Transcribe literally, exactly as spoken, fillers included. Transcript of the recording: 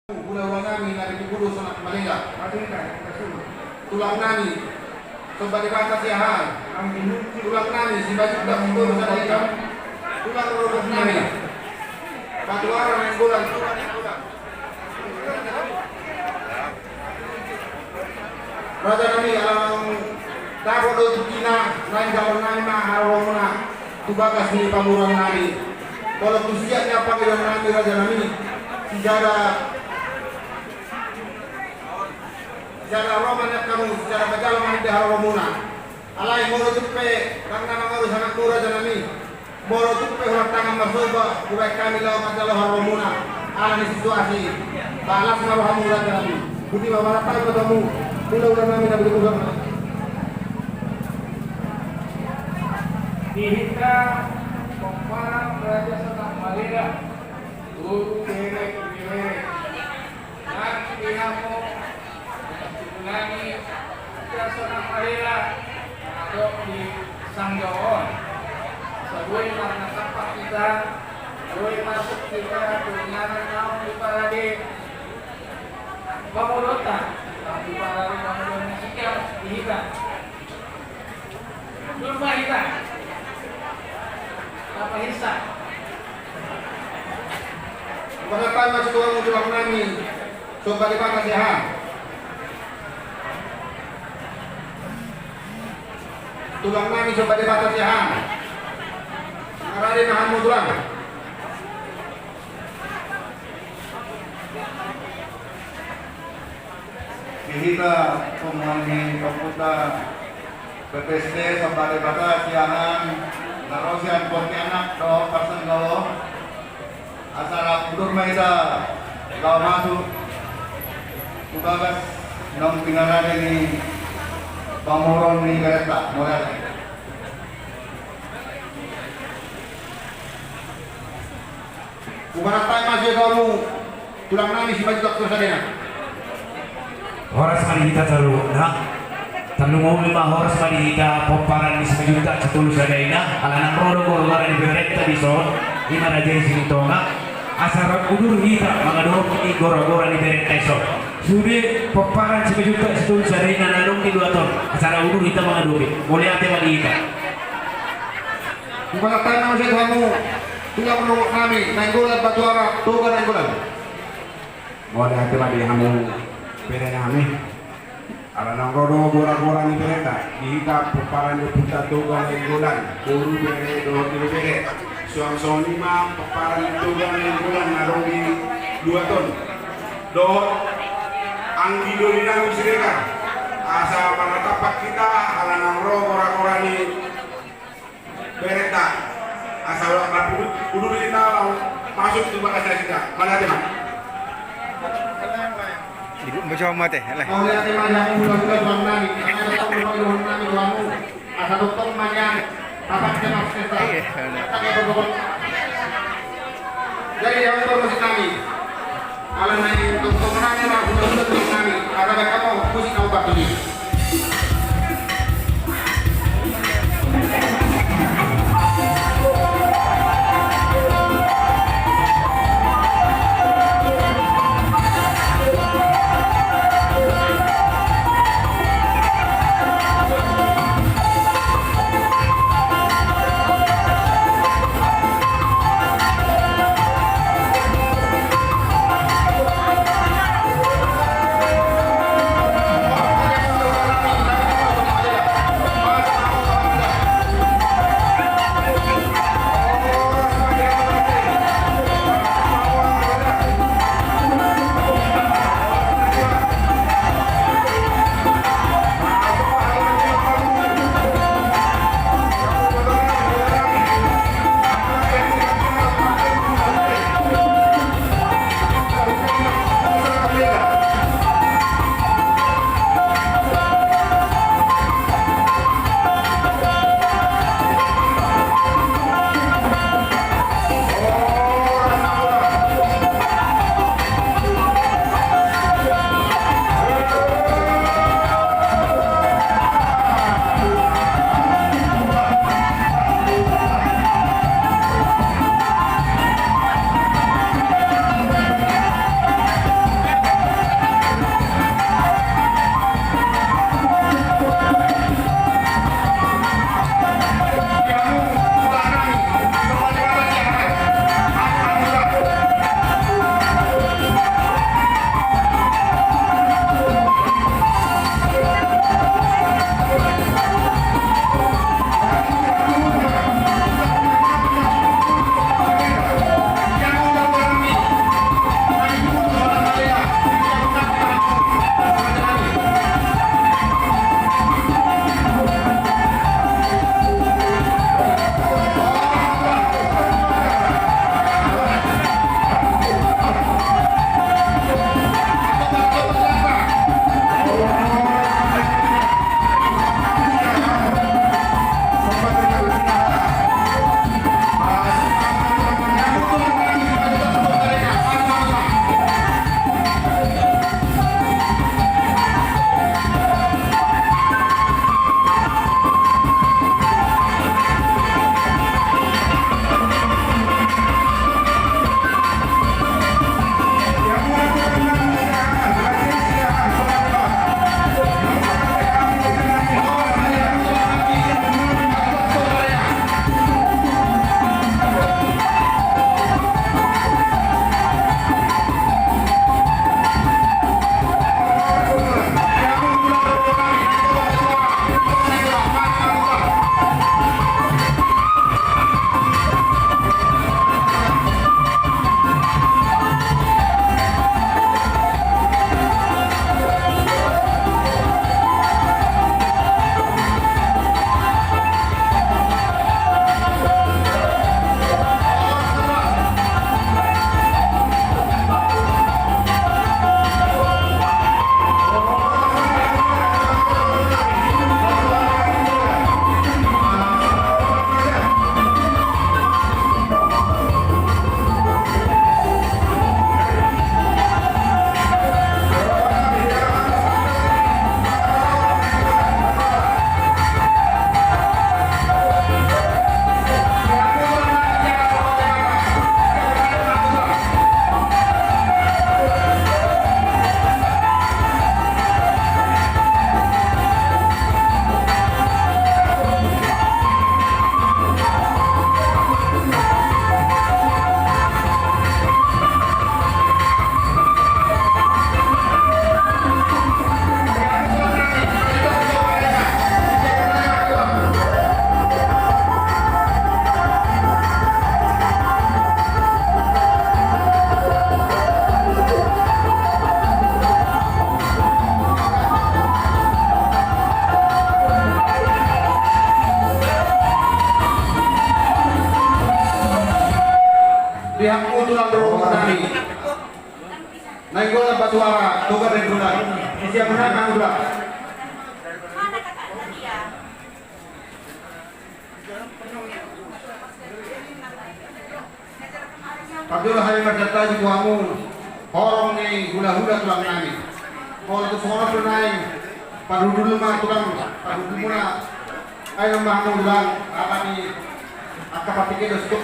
Hulahula nami na di Pinggudo Sonak Malela. Tulang nami Somba Debata Siahaan. Tulang nami Simanjuntak Sitolu Sada Ina. Tulang rorobot nami Batuara Nainggolan. Raja nami, ala naung dapot do tingkina, naeng jalo nami ma haroromuna tu bagas ni pamoruon nami. Molo tu siat ni pangidoan nami, raja nami, sijalo, sijalo ro ma nian hamu, sijalo manjalo ma nian di haroromuna. Alai molo tung pe ndang na mangolu sangapmu, raja nami, molo tung pe holan tangan marsoba hubaen hami laho manjalo haroromuna ala ni situasi, ba las ma rohamu, raja nami. Boti ma, marhatai ma tu hamu hulahula nami na binoto. Di hita pomparan Raja Sonak Malela, boru, bere, ibebere, nang di hamu, nang di Raja Sonak Malela, adong di sanggaon. Asa boi marnatampak hita, boi masuk hita tu inganan naung diparade pamoruonta, naung diparade pamoruon na sian di hita. Jumpa hita. Apa hisa? Marhatai ma tu hamu tulang nami Somba Debata Siahaan. Tulang nami Somba Debata Siahaan. Rade ma hamu, tulang. Di hita punguan ni ompunta P P S T Somba Debata Siahaan, na ro sian Pontianak dohot Parsanggaon, asa rap udur ma hita laho masuk tu bagas naung pinarade ni pamoruon ni berenta. Mauliate. Hupasahat ma sude tu hamu tulang nami Simanjuntak Sitolu Sada Ina. Horas ma di hita saluhutna. Tarlumobi ma horas ma di hita pomparan ni Simanjuntak Sitolu Sada Ina, ala naung ro do gora-gora ni berenta dison, i ma Raja i Silintonga. Asa rap udur hita mangadopi gora-gora ni berenta dison. Sude pomparan Simanjuntak Sitolu Sada Ina na adong di luat on, asa rap udur hita mangadopi. Mauliate ma di hita. Hupasahat ma muse tu hamu tulang rorobot nami Nainggolan, Batuara, Toga Nainggolan. Mauliate ma di hamu bere nami. Ala naung ro do gora-gora ni berenta di hita pomparan ni ompunta Toga Nainggolan, boru, bere dohot ibebere. Suang songon i ma pomparan ni Toga Nainggolan na adong di luat on dohot anggi doli nami Siregar. Asa marnatampak hita ala naung ro gora-gora ni berenta. Asa ulang na pudut, pudut hita laho masuk tu bagas nasida. Mauliate ma. Ibu, baca mate, le. Mauliate ma di hamu hulahula tulang nami. Asa tongtong ma nian. Papak ke mas kesa. Iya, benar. Jadi hamu parmusik nami. Ala naeng tongtong nami ma hulahula tulang nami. Asa baen hamu musik na umpat tuli. Nainggolan Batuara, Toga Nainggolan. Isi amuna nang udah. Parjolo hami marsantabi tu hamu, horong ni hulahula tulang nami. Molo tu songon on do naeng, parhundul ma tulang, parhundul muna. Ai nama hamu tulang, apa ni, angka partingkian do stuk.